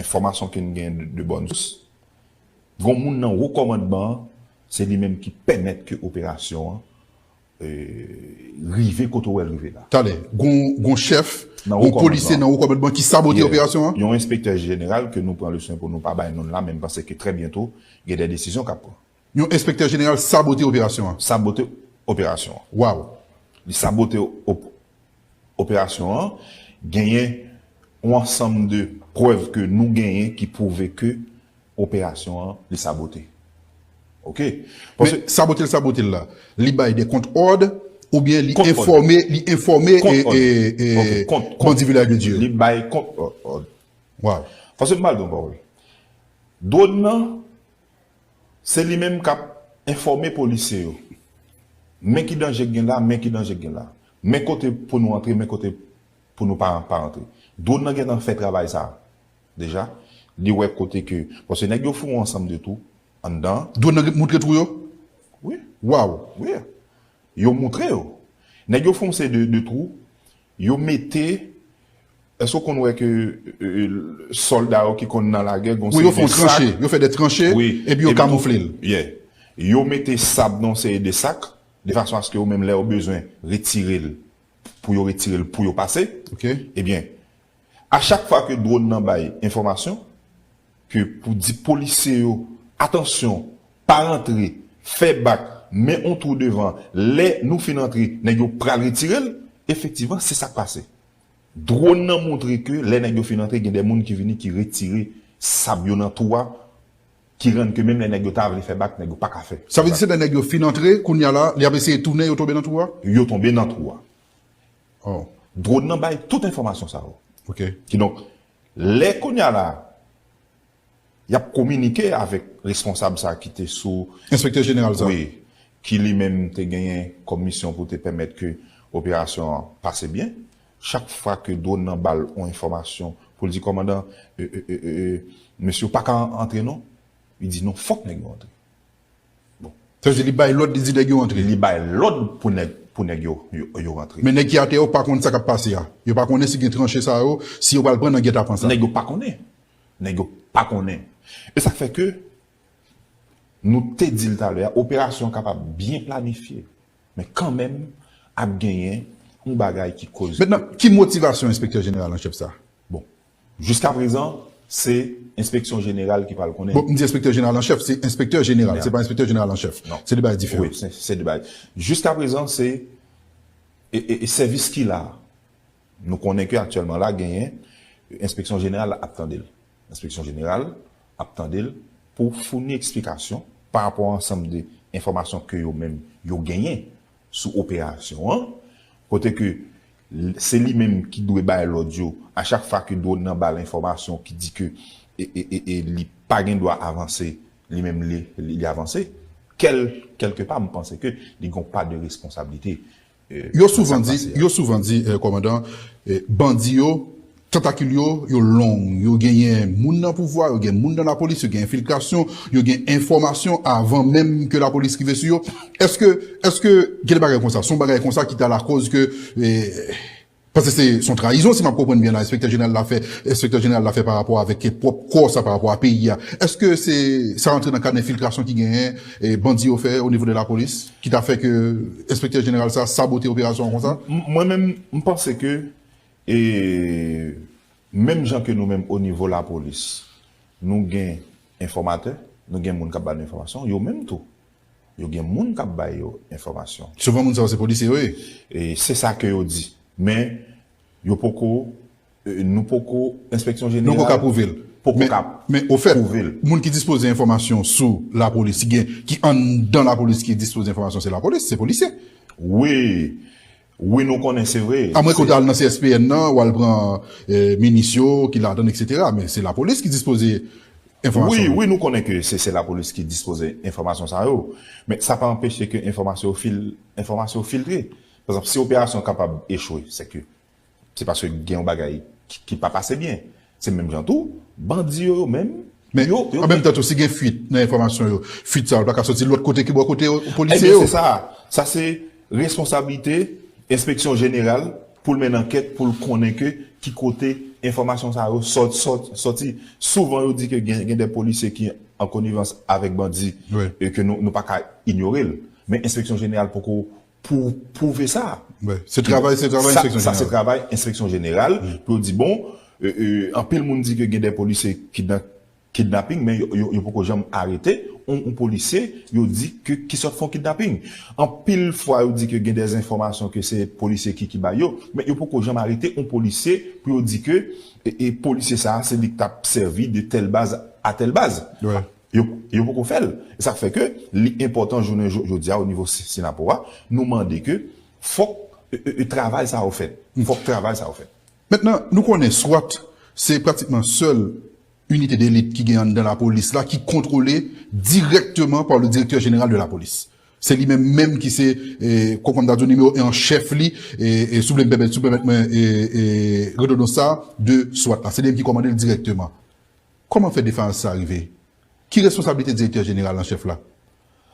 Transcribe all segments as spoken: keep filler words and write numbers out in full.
enfòmasyon ke n gen de, de bòn sous, gon moun nan wo kòmandman an, se li menm ki pèmèt ke operasyon an, e, rive kote w wè l rive la. Talè, gon, gon chèf, gon polisye nan wo kòmandman ki sabote operasyon an? Yon enspektè jeneral ke nou pran le swen pou nou pa bay non l la, men m panse ke trè byento, gen de desizyon k ap pran. Yon enspektè jeneral sabote operasyon an? Sabote operasyon an. Waw. Li sabote op-, operasyon an, genyen yon ansanm de prèv ke nou genyen ki pwouve ke operasyon an, li sabote. Oke? Men sabote l, sabote l la, li bay de kont òd, oubyen li enfòme, li enfòme, e, e, e, bandi Vilaj de Dye yo? Li bay kont òd. Waw. Paske m pral di yon pawòl. Dwòn nan, se li menm k ap enfòme polisye yo. Men ki danje k gen la, men ki danje k gen la. Men kote pou nou antre, men kote pou nou pa, pa antre. Dwòn nan gentan fè travay sa a. Deja, li wè kote ke, paske nèg yo fè yon ansanm de twou anndan. Dwòn nan moutre twou yo? Wi. Waw. Wi. Yo moutre yo. Nèg yo fè yon seri de, de twou, yo mete, èske w konn wè ke, e, e, sòlda yo ki konn nan lagè, gon seri de sak. Wi, yo fè yon tranche, yo fè de tranche, epi yo kamoufle l. Yeah. Yo mete sab nan yon seri de sak, de fason aske yo menm lè yo bezwen retire l, pou yo retire l, pou yo pase. Oke. Ebyen, a chak fwa ke dwòn nan bay enfòmasyon, ke pou di polisye yo, "Atansyon, pa rantre, fè bak, men on twou devan, lè nou fin antre, nèg yo pral retire l," efektivman, se sa k pase. Dwòn nan montre ke lè nèg yo fin antre, gen de moun ki vini ki retire sab yo nan twou a, ki rann ke menm lè nèg yo ta vle fè bak, nèg yo pa ka fè. Sa vle di se lè nèg yo fin antre, kounye a la, li ap eseye tounen, yo tonbe nan twou a? Yo tonbe nan twou a. Oh. Dwòn nan bay tout enfòmasyon sa yo. Oke. Kidonk, lè kounye a la, y ap kominike avèk responsab sa ki te sou... Enspektè jeneral sa. Wi, ki li menm te genyen kòm misyon pou te pèmèt ke operasyon an pase byen. Chak fwa ke dwòn nan ba l yon enfòmasyon pou l di, "Kòmandan, e, e, e, e, e, mesye yo pa ka antre non," li di, "Non, fòk nèg yo antre." Bon. Sa vle di li bay lòd, li di nèg yo antre. Li bay lòd pou nèg, pou nèg yo, yo, yo rantre. Men nèg ki atè yo pa konn sa k ap pase a. Yo pa konnen si gen tranche sa yo, si yo pral pran nan gètapan sa. Nèg yo pa konnen. Nèg yo pa konnen. E sa k fè ke nou te di l talè a, operasyon an kapab byen planifye, men kanmenm ap genyen yon bagay ki koze. Mentnan, ki motivasyon enspektè jeneral an chèf sa? Bon, jiskaprezan, se enspeksyon jeneral ki pral konnen. Bon, m di enspektè jeneral an chèf, se enspektè jeneral, se pa enspektè jeneral an chèf. Non. Se de bagay diferan. Wi, se, se de bagay. Jiskaprezan, se, e, e, e sèvis ki la. Nou konnen ke aktyèlman la, genyen, enspeksyon jeneral ap tande l. Enspeksyon jeneral ap tande l pou founi eksplikasyon pa rapò a ansanm de enfòmasyon ke yo menm yo genyen sou operasyon an, kote ke l-, se li menm ki dwe bay lòd yo a chak fwa ke dwòn nan ba l enfòmasyon ki di ke e, e, e, e li pa gen dwa avanse, li menm li, li, li avanse, kèl, kèlkepa, m panse ke li gen yon pa de responsablite. Yo souvan di, yo souvan di, eh, kòmandan, eh, bandi yo, tantakil yo, yo long. Yo genyen moun nan pouvwa, yo gen moun nan lapolis, yo gen enfiltrasyon, yo gen enfòmasyon avan menm ke lapolis rive sou yo. Èske, èske gen de bagay konsa? Se yon bagay konsa ki ta lakòz ke, eh, paske se, se yon trayizon, si m ap konprann byen la, enspektè jeneral la fè, enspektè jeneral la fè pa rapò avèk pwòp kò sa, pa rapò a peyi a. Èske se, sa rantre nan kad enfiltrasyon ki genyen, eh, bandi yo fè o nivo de lapolis? Ki ta fè ke enspektè jeneral sa sabote operasyon an konsa? M-, mwen menm, m panse ke, e, menm jan ke nou menm o nivo lapolis, nou gen enfòmatè, nou gen moun k ap ba nou enfòmasyon, yo menm tou, yo gen moun k ap ba yo enfòmasyon. Souvan moun sa yo se polisye yo ye. E se sa ke yo di. Men, yo poko, e, nou poko, enspeksyon jeneral poko ka pwouve l. Poko ka pwouve l. Men, men ofèt, moun ki dispoze enfòmasyon sou lapolis, ki gen, ki anndan lapolis ki dispoze enfòmasyon, se lapolis, se polisye. Wi. Wi, nou konnen, se vre. Amwen ke w ta al nan C S P N nan, w al pran, e, minis yo ki ladan, et cetera. Men se lapolis ki dispoze enfòmasyon. Wi, wi, nou konnen ke se, se lapolis ki dispoze enfòmasyon sa yo. Men sa pa anpeche ke enfòmasyon yo fil-, enfòmasyon yo filtre. Pa egzanp, si operasyon kapab echwe, se ke se paske gen yon bagay ki, ki pa pase byen. Se menm jan tou, bandi yo, yo menm, men yo, yo an menm tan tou, si gen fuit nan enfòmasyon yo, fuit sa yo pa ka soti lòt kote ki bò kote yo, polisye yo. Ebyen, se sa. Sa se responsablite enspeksyon jeneral pou l mennen ankèt, pou l konnen ke ki kote enfòmasyon sa yo sòt, sòt, sòti. Souvan, yo di ke gen, gen de polisye ki an konivans avèk bandi, e ke nou, nou pa ka inyore l. Men Enspeksyon Jeneral poko pou pwouve sa. Se travay, se travay Enspeksyon Jeneral. Sa se travay Enspeksyon Jeneral pou yo di, bon, anpil moun di ke gen de polisye ki nan kidnaping, men yo, yo, yo poko janm arete yon, yon polisye, yo di ke ki sòt fè yon kidnaping. Anpil fwa, yo di ke gen de enfòmasyon ke se polisye ki, ki bay yo, men yo poko janm arete yon polisye pou yo di ke e, e polisye sa a, se li k t ap sèvi de tèl baz a tèl baz. Yo, yo poko fè l. E sa k fè ke li enpòtan jounen jo-, jodi a, o nivo Si-, Sinapo a, nou mande ke fòk e, e, e, travay sa yo fèt. Fòk travay sa yo fèt. Mentnan, nou konnen SWAT se pratikman sèl inite delit ki gen anndan lapolis la, ki kontwole dirèkteman pa le directeur général de la police. Se li menm menm ki se, e, kòm m ta di w, nimewo en an chèf li, e, e, si w vle m pèmèt, si w pèmèt mwen, e, e, redondan sa, de SWAT la. Se li menm ki kòmande l dirèkteman. Kòman fè defayans sa rive? Ki responsablite direktè jeneral an chèf la?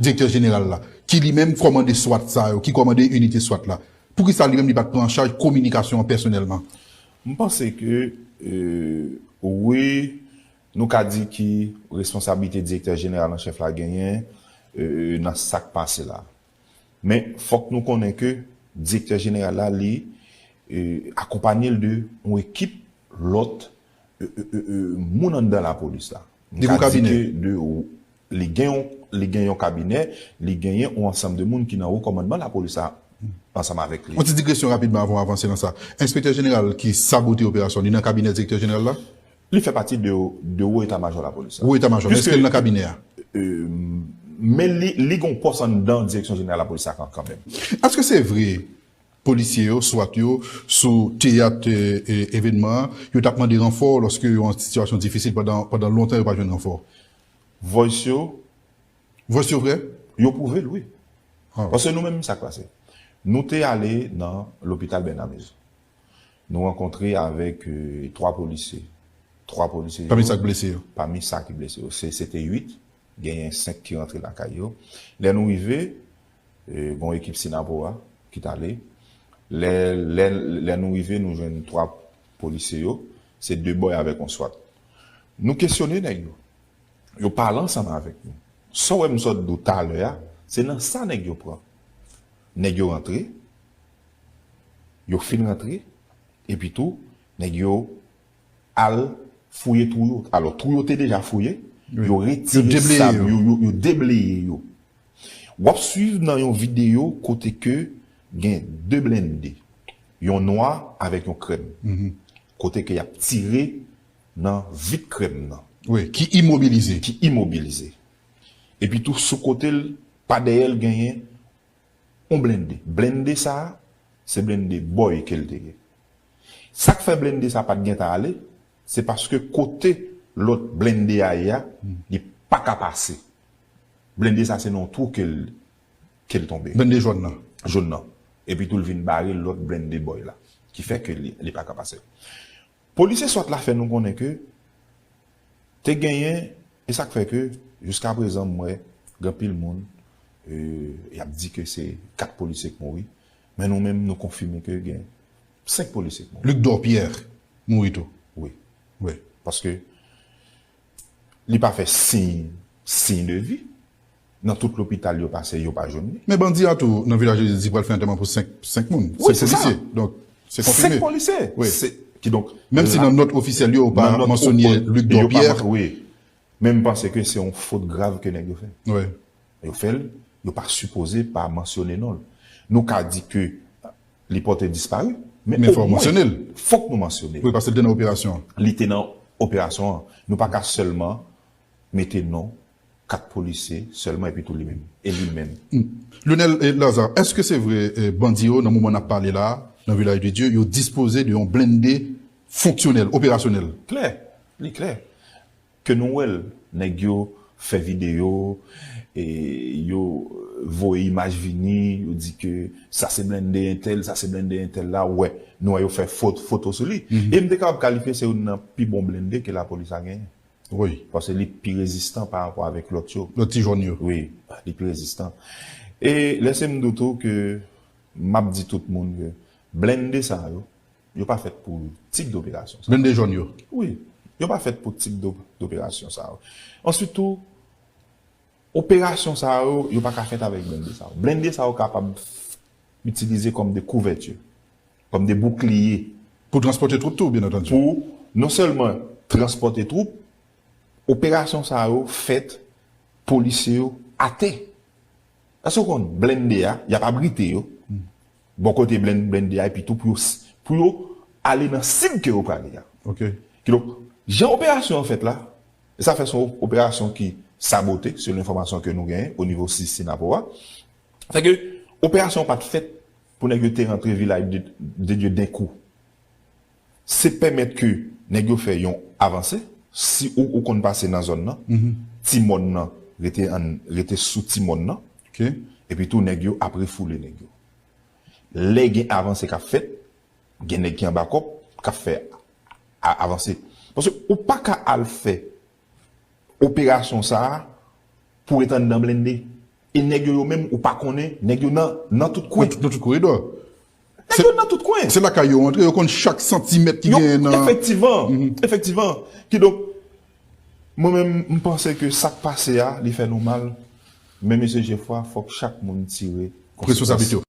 Direktè jeneral la, ki li menm kòmande SWAT sa yo, ki kòmande inite SWAT la, poukisa li menm li pa t pran an chaj kominikasyon an pèsonèlman? M panse ke, e, wi, nou ka di ki responsablite direktè jeneral an chèf la genyen, e, nan sa k pase la. Men fòk nou konnen ke direktè jeneral la, li, e, akonpanye l de yon ekip lòt, e, e, e, e, moun anndan lapolis la. M ka di ke de, li gen yon, li gen yon kabinè, li genyen yon ansanm de moun ki nan wo kòmandman lapolis la ansanm avèk li. Yon ti digresyon rapidman avan w avanse nan sa. Enspektè jeneral ki sabote operasyon, li nan kabinè direktè jeneral la? Li fè pati de, de wo eta majò lapolis la. Wo eta majò, men èske l nan kabinè a? Men li, li gen yon pòs anndan direksyon jeneral lapolis la kan, kanmenm. Èske se vre polisye yo, SWAT yo, sou teyat, e, e, evènman an, yo t ap mande ranfò lòske yo an sitiyasyon difisil pandan, pandan lontan yo pa jwenn ranfò? Voice yo. Voice yo vre? Yo pwouve l, wi. Paske nou menm, sa k pase? Nou te ale nan lopital Bènamez. Nou rankontre avèk, e, twa polisye. Twa polisye yo. Pami sa k blese yo? Pami sa ki blese yo. Se, se te uit. Genyen senk ki rantre lakay yo. Lè nou rive, e, gen yon ekip Sinapo a ki t ale. Lè, lè, lè nou rive, nou jwenn twa polisye yo. Se de bòy avèk yon SWAT. Nou kesyone nèg yo. Yo pale ansanm avèk nou. Sa w wè m sot di w talè a, se nan sa nèg yo pran. Nèg yo rantre, yo fin rantre, epi tou, nèg yo al fouye twou yo. Alò, twou yo te deja fouye, yo retire sab yo, yo, yo debleye yo. W ap swiv nan yon videyo kote ke gen de blende, yon nwa avèk yon krèm, kote ke y ap tire nan vit krèm nan. Wi, ki imobilize. Ki imobilize. Epi tou, sou kote l, pa dèyè l, genyen yon blende. Blende sa a, se blende bòy ke l te ye. Sa k fè blende sa a pa t gentan ale, se paske kote lòt blende a ye a, li pa ka pase. Blende sa a, se nan yon twou ke l, ke l tonbe. Blende jòn nan. Jòn nan. Epi tou, l vin bare lòt blende bòy la, ki fè ke li, li pa ka pase. Polisye SWAT la fè nou konnen ke te genyen, e sa k fè ke, jiskaprezan, m wè gen anpil moun, e, y ap di ke se kat polisye k mouri, men nou menm, nou konfime ke gen senk polisye k mouri. Luc Dorpierre mouri tou. Wi. Wi. Paske li pa fè siy, siy de vi. Nan tout lopital yo pase, yo pa jwenn li. Men bandi a tou, nan Vilaj de Dye, di pral fè antèman pou senk, senk moun. Wi, se sa. Senk polisye. Donk, se konfime. Senk polisye. Wi. Se, kidonk, menm si nan nòt ofisyèl yo, yo pa mansyone Luc Dorpierre. Wi. Men m panse ke se yon fot grav ke nèg yo fè. Wi. Yo fè l, yo pa sipoze pa mansyone non l. Nou ka di ke li pòte dispari, men fòk nou mansyone l. Fòk nou mansyone l. Wi, paske l te nan operasyon an. Li te nan operasyon an. Nou pa ka sèlman mete non kat polisye sèlman epi tou li menm. E li menm. Lionel, e, Lazarre, èske se vre, e, bandi yo, nan moman n ap pale la a, nan Vilaj de Dye, yo dispoze de yon blende fonksyonèl, operasyonèl? Klè. Li klè. Ke nou wè l, nèg yo fè videyo, e yo voye imaj vini, yo di ke sa se blende entèl, sa se blende entèl la, wè, nou wè yo fè fot-, foto sou li. E m te kapab kalifye se youn nan pi bon blende ke lapolis la genyen. Wi. Paske li pi rezistan pa rapò avèk lòt yo. Lòt ti jòn yo. Wi, li pi rezistan. E lèse m di w tou ke m ap di tout moun ke blende sa yo, Yo pa fèt pou tip doperasyon sa. Blende jòn yo. Wi. Yo pa fèt pou tip do- doperasyon sa yo. Answit tou, operasyon sa yo, yo pa ka fèt avèk blende sa yo. Blende sa yo kapab itilize kòm de kouvèti, kòm de boukliye. Pou transpòte twoup tou, byen antandi. Pou non sèlman transpòte twoup, operasyon sa yo fèt, polisye yo atè. Èske w konn blende a, y ap abrite yo bò kote blen- blende a, epi tou pou yo, s- pou yo ale nan sib ke yo prale a. Ok. Kidonk, jan operasyon an fèt la, e sa fè se yon operasyon ki sabote, selon enfòmasyon ke nou genyen o nivo sis Sinapo a. Fè ke operasyon an pa t fèt pou nèg yo te rantre Vilaj de, de Dye denkou. Se pèmèt ke nèg yo fè yon avanse, si ou, ou konn pase nan zòn nan, ti mòn nan rete, an, rete sou ti mòn nan, Ok. epi tou nèg yo ap refoule nèg yo. Lè gen avanse k ap fèt, gen nèg ki anba kòb k ap fè a- avanse. Paske ou pa ka al fè operasyon sa a pou ret anndan blende. E nèg yo, yo menm, ou pa konnen, nèg yo nan, nan tout kwen. Nan tout koridò. Nèg yo nan tout kwen. Se lakay yo antre, yo konn chak santimèt ki genyen nan. Efektivman, efektivman. Kidonk, mwen menm, m panse ke sa k pase a, li fè nou mal. Men mesye Jefwa, fòk chak moun tire Responsablite yo.